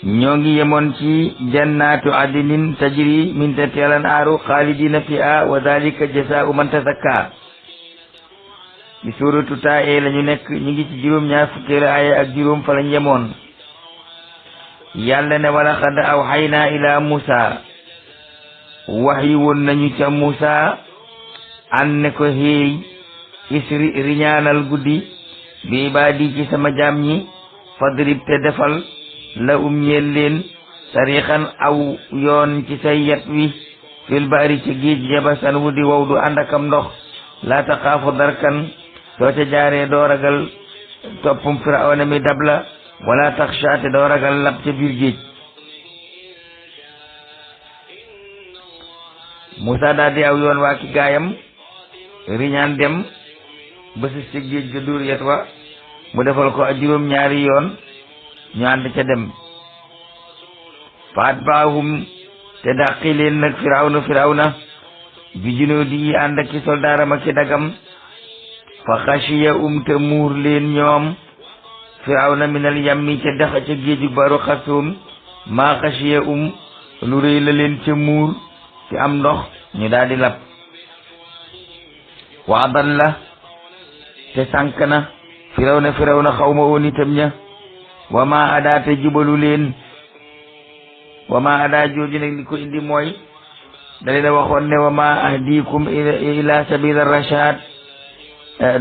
ñoo ngi yemoon ci jannatu adnin tajri min tahtiha al-anhaaru xaalidina fiha wa dalika jazaa'u man tazakka ci suuratu Taaha la ñu nekk. ñu ngi ci juróom-ñaar fukkeelu aaya ak juróom fa lañ yemoon. yàlla ne wala xad awxaynaa ila Musa waxyi woon nañu ca Musa an ne ko xéey isri riñaanal guddi bi ibaadi ci sama jaam ñi fadrib te defal la ñeel leen sarixan aw yoon ci say yet wi fil bahri ci géej yabasan wu di wow du ànd akam ndox laa taxaafu darkan soo ca jaaree doo ragal toppum firawna mi dab la wala taxsha te doo ragal lab ca biir géej. Musa daal di aw yoon waa ki gaayam riñaan dem ba si ci géej ga duur yet wa mu defal ko juróom-ñaari yoon ñu ànd ca dem. faat baahum te dàqi leen nag firawna bi junoodi yi ànd ak ci soldaaram ak ci dagam fa xashiya te muur leen ñoom firawna minal yammi ca dex ca géeju baru xasum maa xashiya lu rëy la leen ca muur ci am ndox ñu daal di lab. wa adalla te sànk na firawna xawma woon itam ña wa ma adaa te jubalu leen wa ma adaa jooju nag li ko indi mooy da leen a waxoon ne wa ma ahdikum ila sabila rashad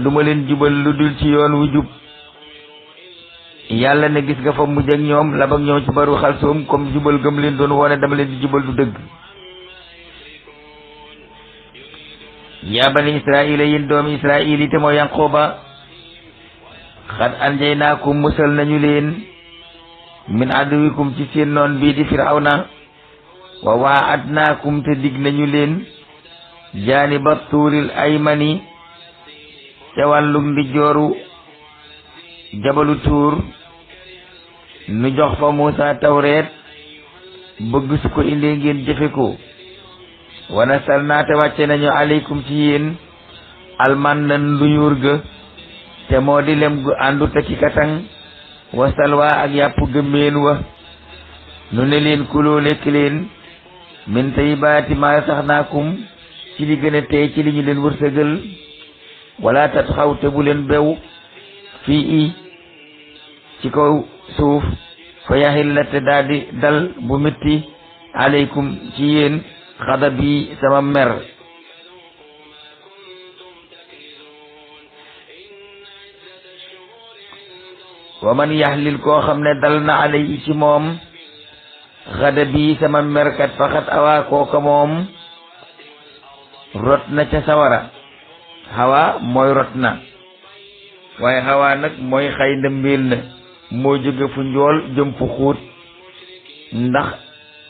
duma leen jubal lu dul ci yoon wu jub. yàlla ne gis nga fa mujj ak ñoom lab ak ñoom ci baru xalsoom comme jubal gëm leen doon wone dama leen di jubal du dëgg. yaa bani israila yéen doomi israil yi te moo yanqooba xad anjaynaakum musal nañu leen min aduwikum ci seen noon bii di firawna wa waadnaakum te dig nañu leen jaaniba tuuril aymani ca wàllug ndijooru jabalu tuur nu jox fa Musa tawreet bëgg su ko indee ngeen jëfe ko wa nasalnaa te wàcce nañu aleykum ci yéen almanna nduyuur ga te moo di lem gu àndu taki katang wa salwa ak yàpp gëmmeen wa nu ne leen kuloo lekk leen min tayyibaati maa saxnaakum ci li gën a tey ci li ñu leen wërsëgal wala tat xaw te bu leen bew fii ci kaw suuf fa yaxilla te daal di dal bu metti aleykum ci yéen xadabi sama mer. wa man yaxlil koo xam ne dal na alay ci moom xadabi sama merkat faxat awaa kooka moom rot na ca sawara. xawa mooy rot na waaye xawaa nag mooy xay na mbéel na moo jóge fu njool jëm fu xuut ndax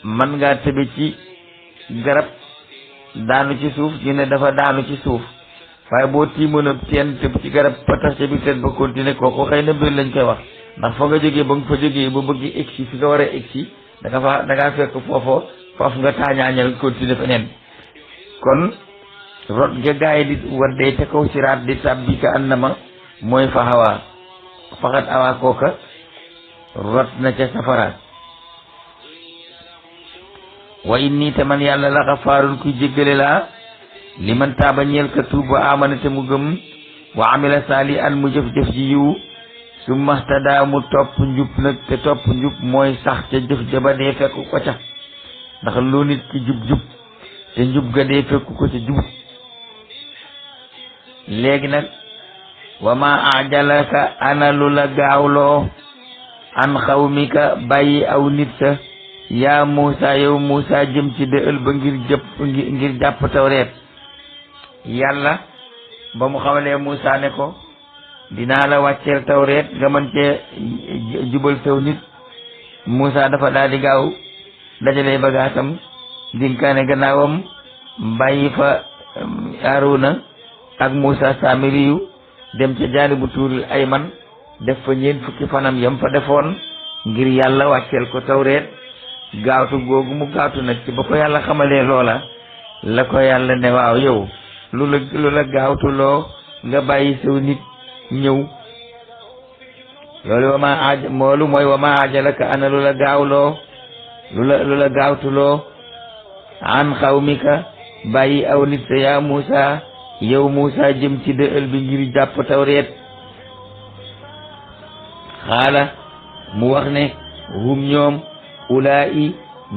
man ngaa tëbe ci garab daanu ci suuf ñu ne dafa daanu ci suuf waaye boo tiimoon a teen tëb ci garab patax ca biir teen ba continuer kooku xëy na mbir lañ koy wax ndax fa nga jógee ba nga fa jógee ba bëgg egsi fi nga war a egsi da ngaa fekk foofu nga taañaañal continuer feneen. kon rot ga gaay di waddee ca kaw siraat di tàbbi ka annama mooy fa xawaa faxat awaa kooka rot na ca safara. wa inni te man yàlla la xafaarun kuy jéggale laa li man taaba ñeel ka tuub wa amana te mu gëm wa amila saali an mu jëf-jëf ji yiw summa htadaa mu topp njub nag te topp njub mooy sax ca jëf ja ba dee fekk ko ca ndax lu nit ki jub-jub te njub ga dee fekk ko ca jub. léegi nag wa ma ajalaka ana lu la gaawloo an xawmika bàyyi aw nit sa yaa Muusa yow Muusa jëm ci dëël ba ngir jàpp tawreet. yàlla ba mu xamalee Muusa ne ko dinaa la wàcceel tawreet nga mën cee jubal saw nit Muusa dafa daal di gaaw dajalee bagaasam dinkaane gannaawam bàyyi fa Aaruna ak Muusa Saamiriyu dem ca jaanibu tuuril ayman def fa ñeent fukki fanam yam fa defoon ngir yàlla wàcceel ko tawreet. gaawtu googu mu gaawtu nag ci ba ko yàlla xamalee loola la ko yàlla ne waaw yow lu la gaawtu loo nga bàyyi saw nit ñëw loolu mooy wa ma ajalaka ana lu la gaawloo lu la gaawtuloo an xawmika bàyyi aw nit sa yaa Muusa yow Muusa jëm ci dëël bi ngir jàpp tawreet xaala mu wax ne hum ñoom ulaa'i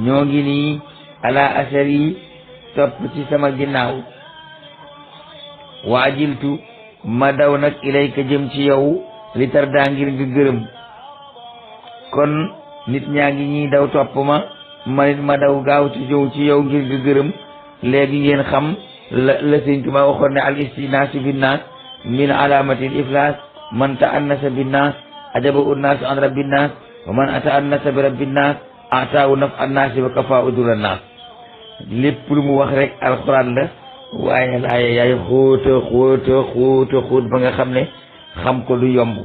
ñoo ngi nii ala asari topp ci sama ginnaaw wa ajiltu ma daw nag ilayka jëm ci yow li tardaa ngir nga gërëm kon nit ñaa ngi ñii daw topp ma nit ma daw gaaw ci ñëw ci yow ngir nga gërëm léegi ngeen xam la Sëñ Tuubaa waxoon ne al istinaasu binnaas min alaamatil iflaas man ta'annasa binnaas ajaba unnaasu an rabbinnaas wa man ata'annasa bi rabbinnaas ataahu naf annaasi wa kafaahu durra naas lépp lu mu wax rek alxuraan la waaye laaye yaay xóot ba nga xam ne xam ko du yomb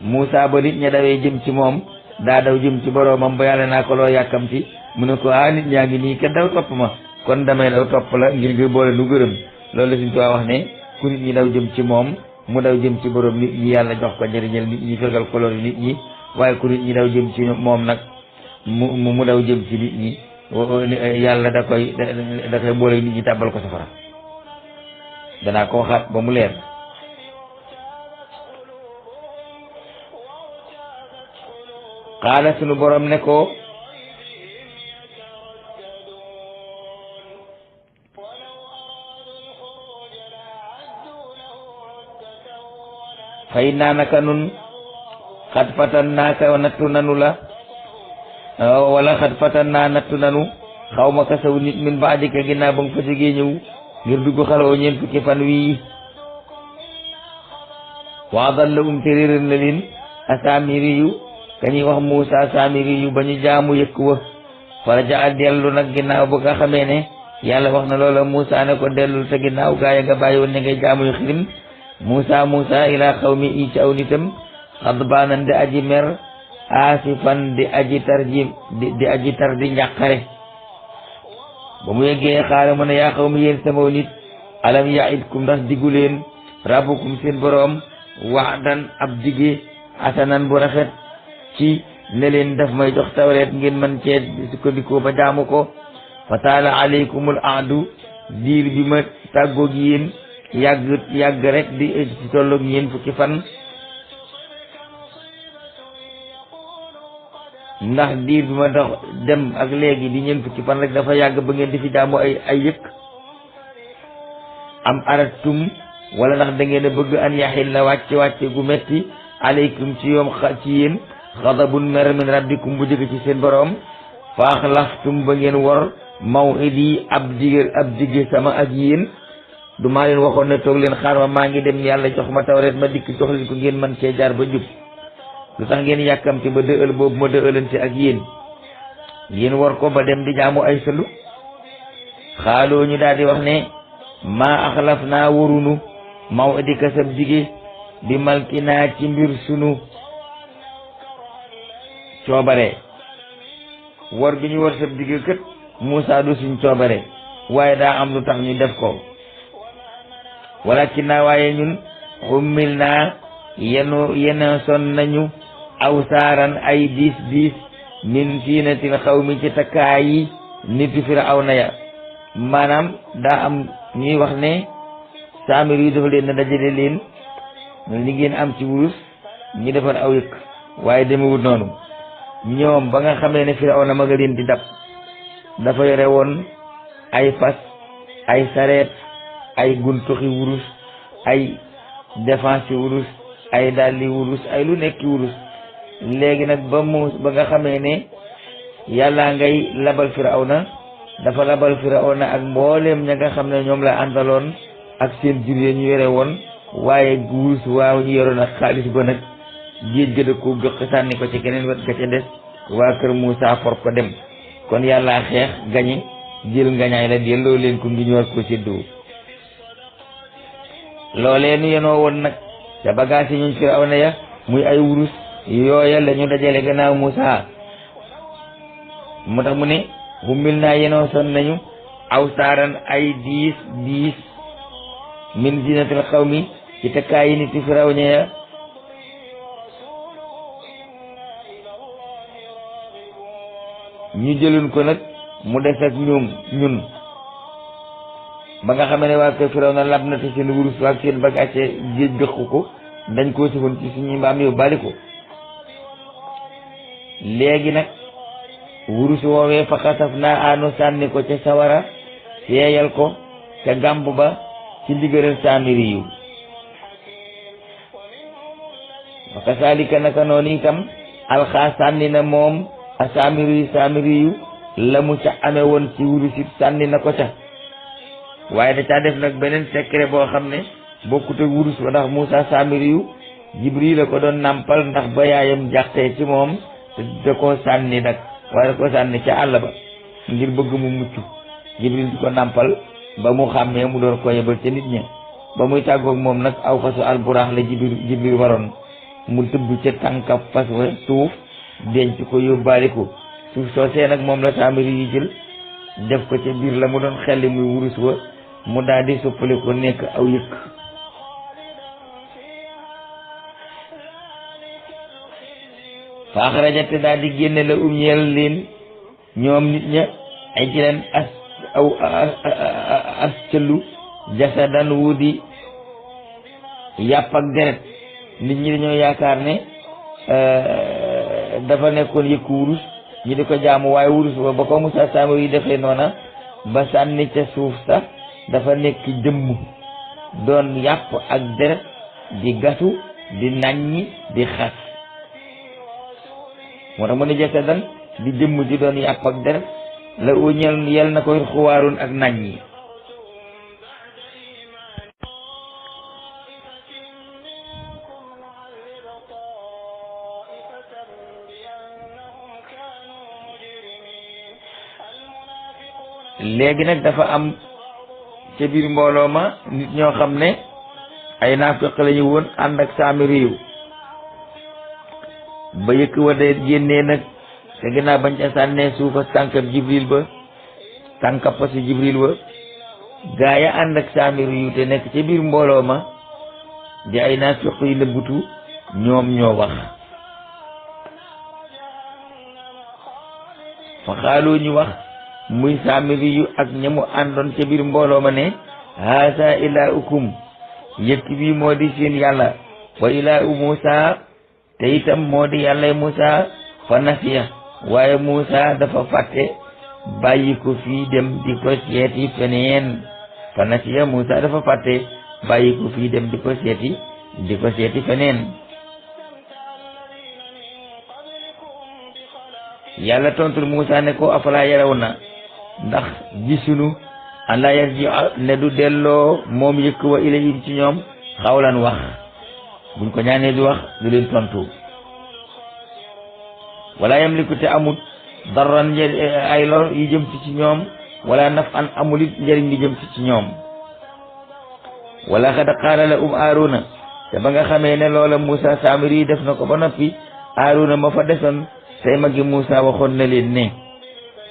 Muusa ba nit ña dawee jëm ci moom daa daw jëm ci boroomam ba yàlla naa ko loo yàkkamti mu ne ko nit ñaa ngi nii kenn daw topp ma kon damay daw topp la ngir nga boole nu gërëm loolu la Sëñ Tuubaa wax ne ku nit ñi daw jëm ci moom mu daw jëm ci boroom nit ñi yàlla jox ko njëriñal nit ñi fegal ko loolu nit ñi waaye ku nit ñi daw jëm ci moom nag mu daw jëm ci nit ñi yàlla da koy boole nit ñi tàbbal ko safara danaa ko waxaat ba mu leer xaala sunu borom ne ko fay naa naka nun xat fatan naaka nattu nanu la wala xat fatan naa nattu nanu xaw ma kasaw nit min baadika ginnaaw ba nga fa jógee ñëw ngir dugg xaloo ñeent fukki fan wii waa dalla te réeral na leen asaamiri yu kañuy wax Muusa saamiri yu ba ñu jaamu yëkk wa faraja a dellu nag ginnaaw ba nga xamee ne yàlla wax na loola Muusa ne ko dellul te ginnaaw gaaya nga bàyyi woon ne ngay jaamu yu xirim Muusa ilaa xawmi i ci aw nitam xadbaanan di aji mer aasifan di aji tar di njàqare ba mu yeggee xaala mu ne yaa xawmi yéen sama nit alam yaidkum ndax diggu leen rabbukum seen boroom waadan ab dige asanan bu rafet ci ne leen daf may jox tawreet ngeen man cee sukkandikoo ba jaamu ko fa taala aleykumul aadu diir bi ma tàggoog yéen yàgg rek di ci tolloog yéen fukki fan ndax diir bi ma dox dem ak léegi di ñeen fukki fan rek dafa yàgg ba ngeen di fi jaamu ay yëkk am aratum wala ndax da ngeen a bëgg an yaxil la wàcce gu metti aleykum ci yoom ci yéen xadabun mer min rabbikum bu jóge ci seen boroom faaxlaftum ba ngeen wor mawidi ab dige sama ak yéen du maa leen waxoon ne toog leen xaar ma maa ngi dem yàlla jox ma tawreet ma dikk jox leen ko ngeen man cee jaar ba jub lu tax ngeen yàkkamti ba dëël boobu ma dëëlante ak yéen war ko ba dem di jaamu ay sëlu xaaloo ñu daal di wax ne maa axlaf naa warunu mawidika sab dige bi malki naa ci mbir sunu coobare war bi ñu war sab dige kët Muusa du suñ coobare waaye daa am lu tax ñu def ko walakin naa waaye ñun xummil naa yeno son nañu aw saaran ay diis min siinatil xawmi ci takkaayi niti Firawna ya maanaam daa am ñuy wax ne saamir yu dafa leen na dajale leen li ngeen am ci wurus ñu defar aw yëkk waaye demewut noonu ñoom ba nga xamee ne Firawna ma nga leen di dab dafa yore woon ay fas ay sareet ay guntuxi wurus ay défense wurus ay dalli wurus ay lu nekki wurus léegi nag ba nga xamee ne yàlla ngay labal Firawna dafa labal Firawna ak mbooleem ña nga xam ne ñoom la àndaloon ak seen jur ya ñu yore woon waaye wurus waaw ñu yoroon ak xaalis ba nag géej ga da ko gëq sànni ko ci keneen wet ga ca des waa kër Muusa for ko dem kon yàlla xeex gañe jël ngañaay la delloo leen ko ngi ñu war ko séddoo loolee nu yenoo woon nag ca bagaas yi ñun Firawna ya muy ay wurus yooya la ñu dajale gannaaw Muusa moo tax mu ne xummil naa yenoo son nañu aw saaran ay diis min zinatil xawmi ci takkaay yi niti Firawna ya ñu jëluñ ko nag mu des ak ñun ba nga xam ne waa kër Firawna lab na te seen wurus ak seen bagage géej gëqu ko dañ koo sifoon ci suñuy mbaam yow bali ko léegi nag wurus woowee fa xasaf naa anu sànni ko ca sawara seeyal ko ca gàmb ba ci ndigalal Saamiri yu wa kasaalika naka noonu itam alxaa sànni na moom a Saamiri yu la mu ca amee woon ci wurus it sànni na ko ca waaye da caa def nag beneen secret boo xam ne bokkut ak wurus ba ndax Moussa Saamiri yu Jibril la ko doon nàmpal ndax ba yaayam jàqee ci moom da koo sànni nag waaye da koo sànni ca àll ba ngir bëgg mu mucc Jibril di ko nàmpal ba mu xàmmee mu door ko yebal ca nit ña ba muy tàggoog moom nag aw fasu alburaax la Jibril waroon mu tëbb ca tànka fas wa suuf denc ko yóbbaale ko suuf soosee nag moom la Saamiri yi jël def ko ca biir la mu doon xelli muy wurus wa mu daal di soppali ko nekk aw yëkk fa axrajate daal di génne la ñeel leen ñoom nit ña ay ci leen as cëllu jasadan wu di yàpp ak deret nit ñi dañoo yaakaar ne dafa nekkoon yëkku wurus ñi di ko jaamu waaye wurus ba ko Moussa Saamiri yi defee noona ba sànni ca suuf sax dafa nekk jëmm doon yàpp ak deret di gatu di naññi di xas moo tax mu ne jasadan di jëmm ji doon yàpp ak deret la uñel yel na koy xuwaarun ak naññi léegi nag dafa am ca biir mbooloo ma nit ñoo xam ne ay naafiq lañu woon ànd ak Saamiri yu ba yëkk wa de génnee nag te ginnaaw bañ ca sànnee suufa tànkab Jibril ba tànkab pasu Jibril ba gaa ya ànd ak Saamiri yu te nekk ca biir mbooloo ma di ay naafiq yu nëbbutu ñoom ñoo wax fa xaaloo ñu wax muy Saamiri yu ak ñamu àndoon ca biir mbooloo ma ne haasa ilaahukum yëkk bi moo di seen yàlla wa ilaahu Muusa te itam moo di yàllay Muusa fa nasiya waaye Muusa dafa fàtte bàyyi ko fii dem di ko seeti feneen fa nasiya Muusa dafa fàtte bàyyi ko fii dem di ko seeti feneen yàlla tontul Muusa ne ko afalaa yaraw na ndax gisunu Allah yarji ne du delloo moom yëkk wa ilayhim ci ñoom xawlan wax buñ ko ñaanee di wax du leen tontu wala yamliku te amut darran ay lor yu jëm ci ñoom wala naf an amulit njëriñ li jëm ci ñoom wala xad qaala la Aaruna te ba nga xamee ne loola Moussa Saamiri def na ko ba noppi Aaruna ma fa desoon tey magi Moussa waxoon na leen ne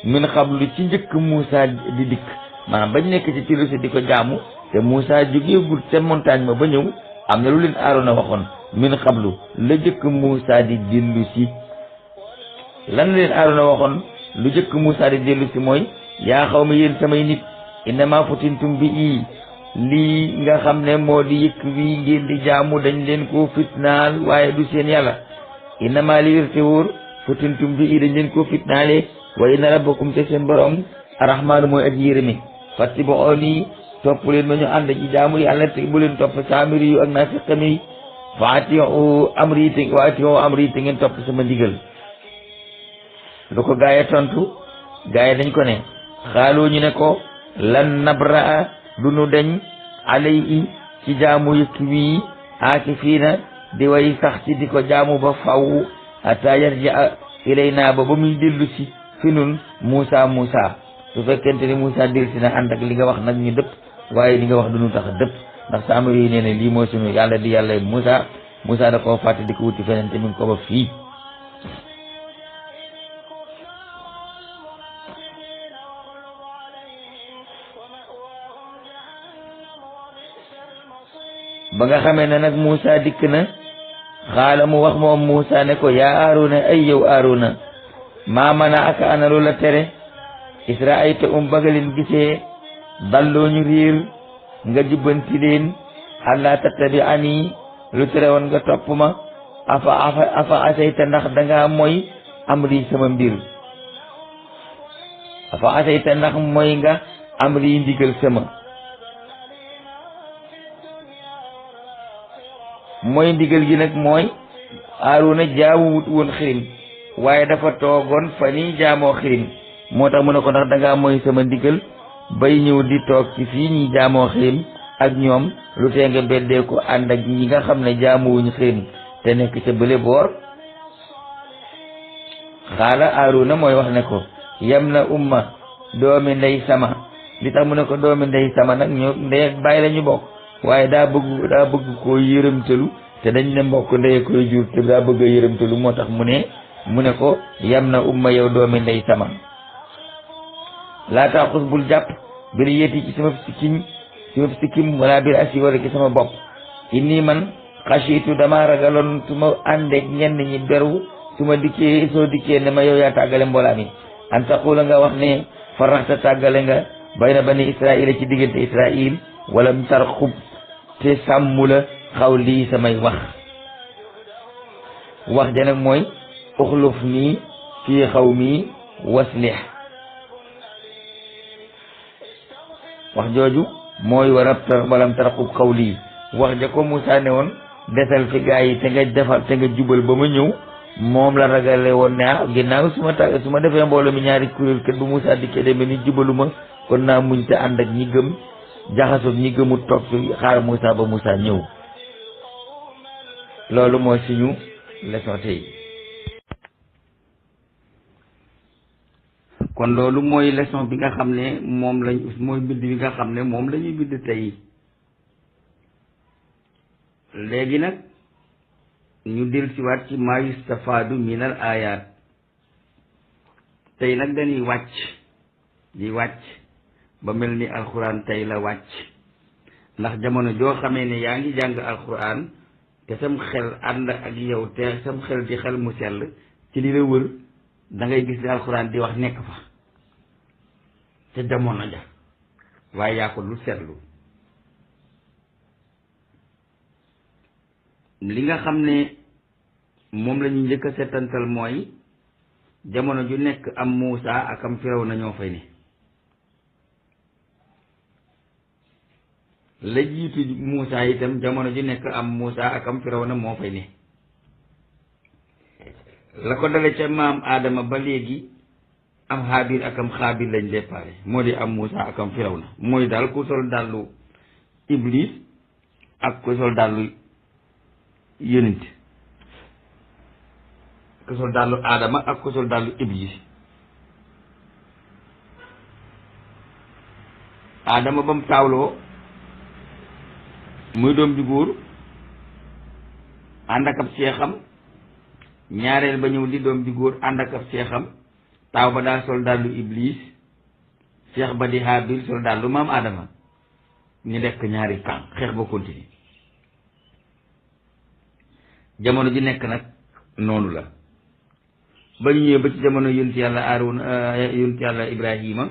min xablu ci njëkk Moussa di dikk maanaam bañ nekk ci tilo si di ko jaamu te Moussa jógeegul ca montagne ma ba ñëw am na lu leen Aarona waxoon min xablu la jëkk Moussa di dellu si lan leen Aarona waxoon lu jëkk Moussa di dellu si mooy yaa xaw ma yéen samay nit innama futintum bi ii lii nga xam ne moo di yëkk wi ngeen di jaamu dañ leen koo fitnaal waaye du seen yàlla innama li wér te wóor futintum bi ii dañ leen koo fitnaale wa inna rabbakum te seen borom arrahmaanu mooy aji yërëmi fattabi'uuni topp leen ma ñu ànd ci jaamu yàlla te bu leen topp Saamiri yu ak naafiqam yi wa atii'u amri te ngeen topp sama ndigal lu ko gaaya tontu gaaya dañ ko ne xaaloo ñu ne ko lan nabra'a du nu deñ alayhi ci jaamu yëkk wii aakifiina di way sax ci di ko jaamu ba faw hatta yarji'a ilaynaa ba muy dellu si fi nun Moussa su fekkente ni Moussa dellu si na ànd ak li nga wax nag ñu dëpp waaye li nga wax du ñu tax dëpp ndax Saamiri yi nee ne lii mooy sunu yàlla di yàlla Moussa da koo fàtte di ko wuti feneen te mi ngi ko ba fii ba nga xamee ne nag Moussa dikk na xaala mu wax moom Moussa ne ko yaa Aaruna ay yow Aaruna maa mana aka ana lu la tere israayta ba nga leen gisee dalloo ñu riir nga jubbanti leen allah tattabi ani lu tere woon nga topp ma afa asayta ndax danga mooy amri sama mbir afa asayta ndax mooy nga amri ndigal sama mooy ndigal gi nag mooy Aaruna jaamuwut woon xirim waaye dafa toogoon fa ni jaamoo xirim moo tax mu ne ko ndax dangaa mooy sama ndigal bay ñëw di toog ci fii ñi jaamoo xirim ak ñoom lu tee nga beddee ko ànd ak ñi nga xam ne jaamuwuñ xirim te nekk ca bële boor xaala Aaruna mooy wax ne ko yam na umma doomi ndey sama li tax mu ne ko doomi ndey sama nag ñoo ndey ak bàyyi la ñu bokk waaye daa bëgg koo yërëmtalu te dañ ne mbokk ndey koy jur te daa bëgg a yërëmtalu moo tax mu ne ko yam na umma yow doomi ndey sama laa taaxus bul jàpp bir yéeti ci sama sikkim wala bir asi wala ci sama bopp inni man xasiitu dama ragaloon su ma àndeek ñenn ñi beru su ma dikkee soo dikkee ne ma yow yaa tàggale mboolaa mi an taqula nga wax ne faraxta tàggale nga bayna bani israila ci diggante israil wala mu tar xub te sàmmu la xaw lii samay wax ja nag mooy uxluf nii fii xaw mii waslih wax jooju mooy walam tar xub xaw lii wax ja ko Moussa ne woon desal fi gaa yi te nga jubal ba ma ñëw moom la ragale woon ne ginnaaw su ma defee mbooloo mi ñaari kuréel kat bu Moussa dikkee demee ni jubaluma kon naa muñ te ànd ak ñi gëm jaxasoog ñi gëmut toog fi xaar Moussa ba Moussa ñëw loolu mooy suñu leçon tey kon loolu mooy leçon bi nga xam ne mooy bind bi nga xam ne moom la ñuy bind tey léegi nag ñu del siwaat ci maa yustafaadu min al ayat tey nag dañuy wàcc ba mel ni alxuraan tey la wàcc ndax jamono joo xamee ne yaa ngi jàng alxuraan te sam xel ànd ak yow te sam xel di xel mu sell ci li la wër da ngay gis li alxuraan di wax nekk fa te jamono ja waaye yaa ko lu seetlu li nga xam ne moom la ñu njëkk a seetantal mooy jamono ju nekk am Muusa ak am Firawna ñoo fay ne la jiitu Muusa itam jamono ju nekk am Muusa ak am Firawna moo fay ne la ko dale ca maam Adama ba léegi am Haabil ak am Xaabil lañ déparé moo di am Muusa ak am Firawna mooy daal ku sol dàllu Iblis ak ku sol dàllu yonent ku sol dàllu Adama ak ku sol dàllu Iblis Adama ba mu taawloo muy doom ju góor ànd ak ab seexam ñaareel ba ñëw di doom ju góor ànd ak ab seexam taaw ba daa sol dàllu Iblis seex ba di Haabil sol dàllu maam Adama ñu nekk ñaari camp xeex ba continue jamono ji nekk nag noonu la ba ñu ñëwee ba ci jamono yonent yàlla Aaruna yonent yàlla Ibrahima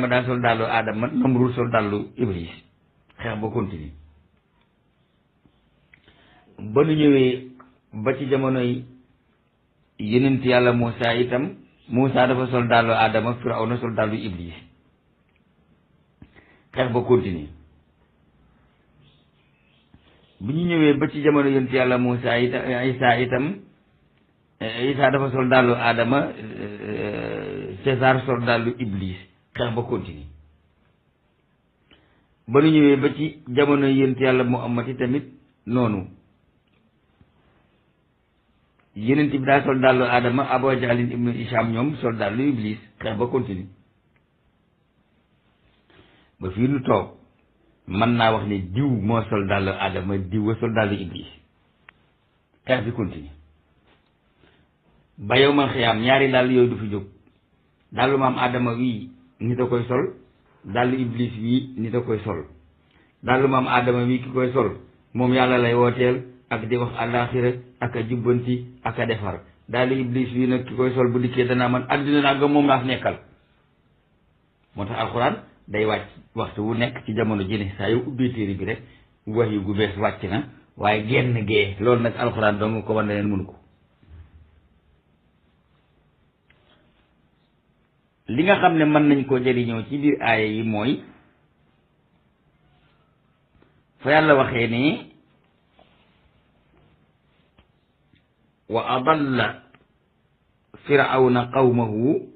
daa sol dàllu Adama Namrud sol dàllu Iblis xeex ba continue ba ñu ñëwee ba ci jamonoy yonent yàlla Muusa itam Muusa dafa sol dàllu Adama Firawna sol dàllu Iblis xeex ba continue bu ñu ñëwee ba ci jamono yonent yàlla Muusa itam Isa dafa sol dàllu Adama César sol dàllu Iblis xeex ba continue ba ñu ñëwee ba ci jamono yonent yàlla Muhammad tamit noonu yonent bi daa sol dàllu Adama Abu Jahlin ibnu Isham ñoom sol dàllu Iblis xeex ba continue ba fii nu toog mën naa wax ne diw moo sol dàllu Adama diw a sol dàllu Iblis xeex bi continue ba yow man xiyaam ñaari dàll yooyu du fi jóg dàllu maam Adama wii nit a koy sol dàllu Iblis wii nit a koy sol dàllu maam Adama wii ki koy sol moom yàlla lay wooteel ak di wax àllaaxira ak a jubbanti ak a defar daal di iblis bii nag ki koy sol bu dikkee danaa man àddina naa gëm moom laa fi nekkal. moo tax alxuraan day wàcc waxtu wu nekk ci jamono ji ne saa yu ubbee téere bi rek wax yu gu bees wàcc na waaye genn gee loolu nag alxuraan dong ko war na leen mënu ko. li nga xam ne mën nañ koo jëriñoo ci biir aaya yi mooy fa yàlla waxee ne wa adalla firawna qawmahu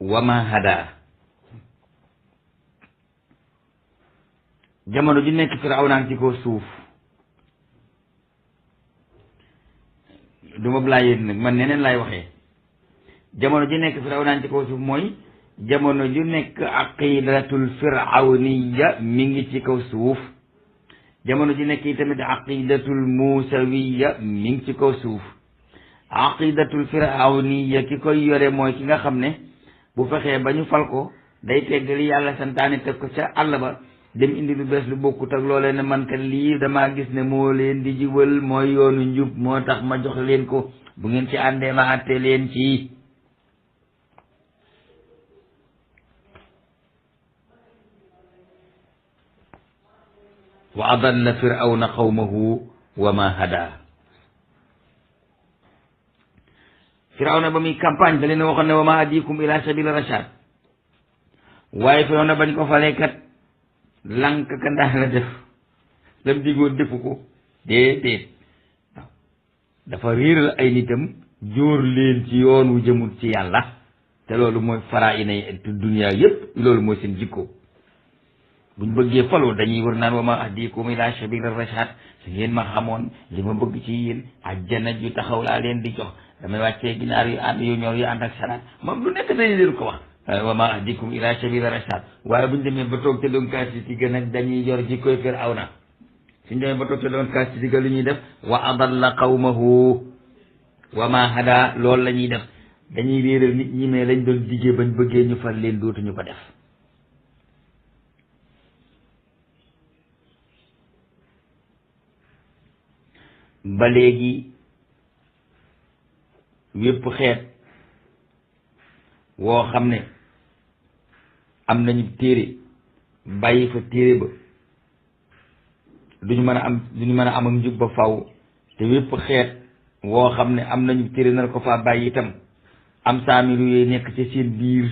wa ma hada. jamono ju nekk firawna ci ko suuf du ma laa yéen nag man neneen laay waxee jamono ju nekk firawna ci ko suuf mooy jamono ju nekk aqidatul firawniya mi ngi ci kaw suuf jamono ju nekk yi tamit aqidatul musawiya mi ngi ci kaw suuf. aqidatul firawniya ki koy yore mooy ki nga xam ne bu fexee ba ñu fal ko day tegg li yàlla santaane teg ko ca àll ba dem indi lu bees lu bokkut ak loolee ne man kat lii damaa gis ne moo leen di jubal mooy yoonu njub moo tax ma jox leen ko bu ngeen ci àndee ma àtte leen ci. wa adalla firawna qawmahu wa ma hada. firawna ba muy campagne da leen waxoon ne wa ma hadikum ila sabil rashad waaye firawna bañ ko falee kat lank ka ndax la def lam diggoon defu ko déedéet waaw dafa réeral ay nitam jóor leen ci yoon wu jëmul ci yàlla te loolu mooy faraa'ina dunya yépp loolu mooy seen jikko. buñ bëggee faloo dañuy wër naan wa ma ahdikum ila sabil rashad su ngeen ma xamoon li ma bëgg ci yéen àjjana ju taxaw laa leen di jox damay wàccee ginaar yu ànd yu ñor yu ànd ak salaat moom lu nekk dañu leen ko wax wa ma ahdikum ila sabil rashad waaye buñ demee ba toog te doon kaas ci gën a dañuy yor ji koy Firawna suñ demee ba toog te doon kaas ci lu ñuy def wa adalla qawmahu wa ma hada loolu la ñuy def dañuy réeral nit ñi mais lañ doon diggee bañ bëggee ñu fal leen dootuñu ko def. ba léegi wépp xeet woo xam ne am nañu téere bàyyi fa téere ba duñu mën a am ak njub ba faw te wépp xeet woo xam ne am nañu téere nar ko faa bàyyi itam am saamiru yooyu nekk ci seen biir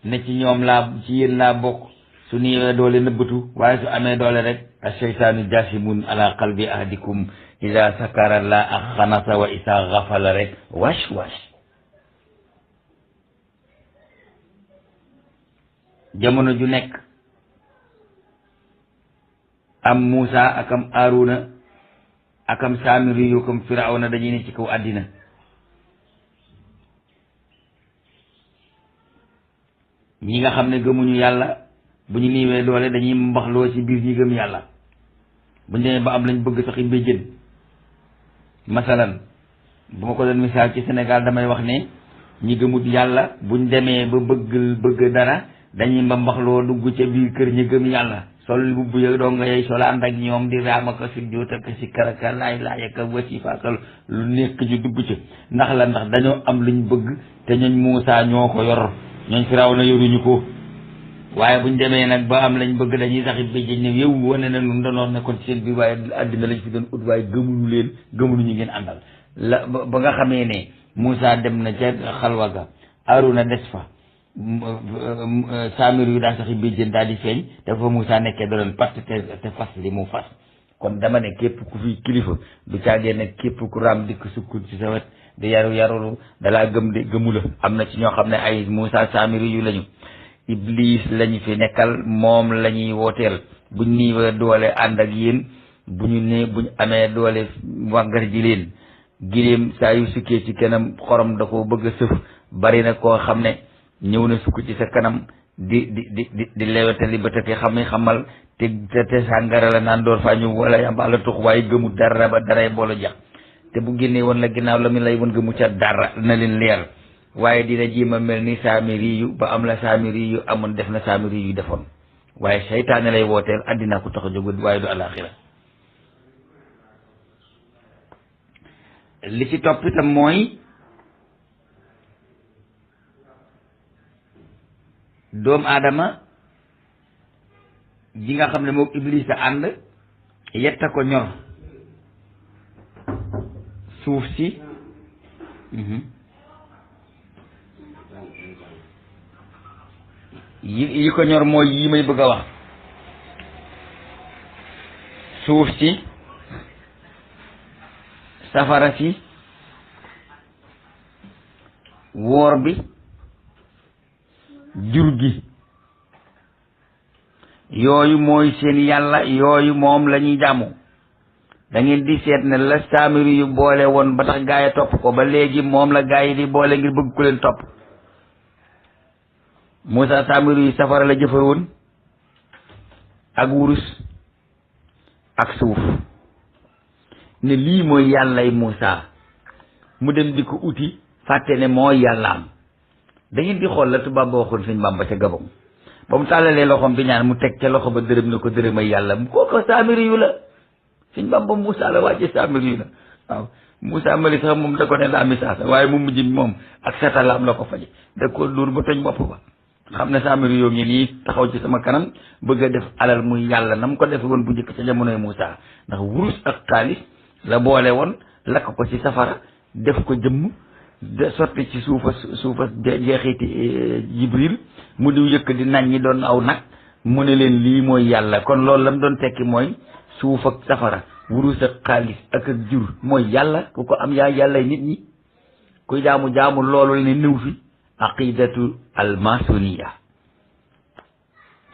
ne ci ñoom laa ci yéen laa bokk su néewee doole nëbbatu waaye su amee doole rek asheytaanu jasimun ala qalbi ahadikum ida sakara la ak xanasa wa isa xafala rek wash jamono ju nekk am Muusa akam Aaruna akam Saamiri yu kam Firawna dañuy ne ci kaw àddina ñi nga xam ne gëmuñu yàlla bu ñu niiwee doole dañuy mbaxloo ci biir ñi gëm yàlla bu ñu demee ba am lañ bëgg sax mbay jën masalan bu ma ko doon misaal ci Sénégal damay wax ne ñi gëmut yàlla buñ demee ba bëgg dara dañuy mbaxloo dugg ca biir kër ñi gëm yàlla sol bu buy doo nga yey sol ànd ak ñoom di raamaka sujjóot ak si karaka laay laayaka wasifaakal lu nekk ñu dugg ca ndax la ndax dañoo am luñ bëgg te ñooñ Muusaa ñoo ko yor ñooñ Firawna yoruñu ko waaye buñ demee nag ba am lañ bëgg dañuy saxit ba jëñ ne yow wane na nun danoon nekkoon ci seen biir waaye àddina lañ fi doon ut waaye gëmuñu leen gëmuñu ñu ngeen àndal la ba nga xamee ne Muusaa dem na ca xalwa ga Aaruna des fa Saamir yu daa saxi bi jën daal di feeñ dafa Muusaa nekkee da doon part te fas li mu fas kon dama ne képp ku fi kilifa du caagee ne képp ku raam dikk sukkul ci sa wet di yarulu dalaa gëm de gëmu la am na ci ñoo xam ne ay Muusaa Saamir yu lañu Iblis lañu fi nekkal moom la ñuy wooteel buñ nii doole ànd ak yéen buñ amee doole wàngar ji leen giléem saa yu sukkee ci kanam xorom da ko bëgg a sëf bari na koo xam ne ñëw na sukk ci sa kanam di lewetali ba te xamal te sàngara la naan door faa ñëw wala yamba la tux waaye gëmu dara ba daray boole jax te bu génnee woon la ginnaaw la mu lay woon gëmu ca dara na leen leer waaye dina jéem a mel ni Saamiri yu ba am la Saamiri yu amoon def na Saamiri yu defoon waaye seytaane lay wooteel àddina ko tax a jóg waaye du alaaxira li ci topp itam mooy doomu aadama ji nga xam ne moom Iblis a ànd yetta ko ñor suuf si yi ko ñor mooy yi may bëgg a wax suuf si safara si woor bi jur gi yooyu mooy seen yàlla yooyu moom la ñuy jàmmu da ngeen di seet ne la Saamiri yu boole woon ba tax gaa yi topp ko ba léegi moom la gaa yi di boole ngir bëgg ku leen topp Moussa Saamiri yu safara la jëfar woon ak wurus ak suuf ne lii mooy yàllay Moussa mu dem di ko uti fàtte ne mooy yàllaam da ngeen di xool la tubaab ba waxoon Sëñ Bàmba ca Gabon ba mu tàllalee loxoom di ñaan mu teg ca loxo ba dërëm na ko dërëmay yàlla kooko Saamiri yu la Sëñ Bàmba Moussa la wàcce Saamiri yu la waaw Moussa mali sax moom da ko ne laa misaasa waaye mu mujj moom ak satalaam la ko faje da ko dóor ba toj bopp ba xam ne Saamiri yoo ngi nii taxaw ci sama kanam bëgg a def alal muy yàlla na mu ko defe woon bu njëkk ca jamonoy Moussa ndax wurus ak xaalis la boole woon lakk ko ci safara def ko jëmm de sotti ci suufa jeexiti Jibril mu diw yëkk di nañ ñi doon aw nag mu ne leen lii mooy yàlla kon loolu la mu doon tekki mooy suuf ak safara wurus ak xaalis ak jur mooy yàlla ku ko am yaa yàllay nit ñi kuy jaamu loolu ne niw fi aqidatu almasoniya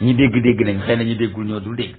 ñi dégg nañ xëy na ñu déggul ñoo dul dégg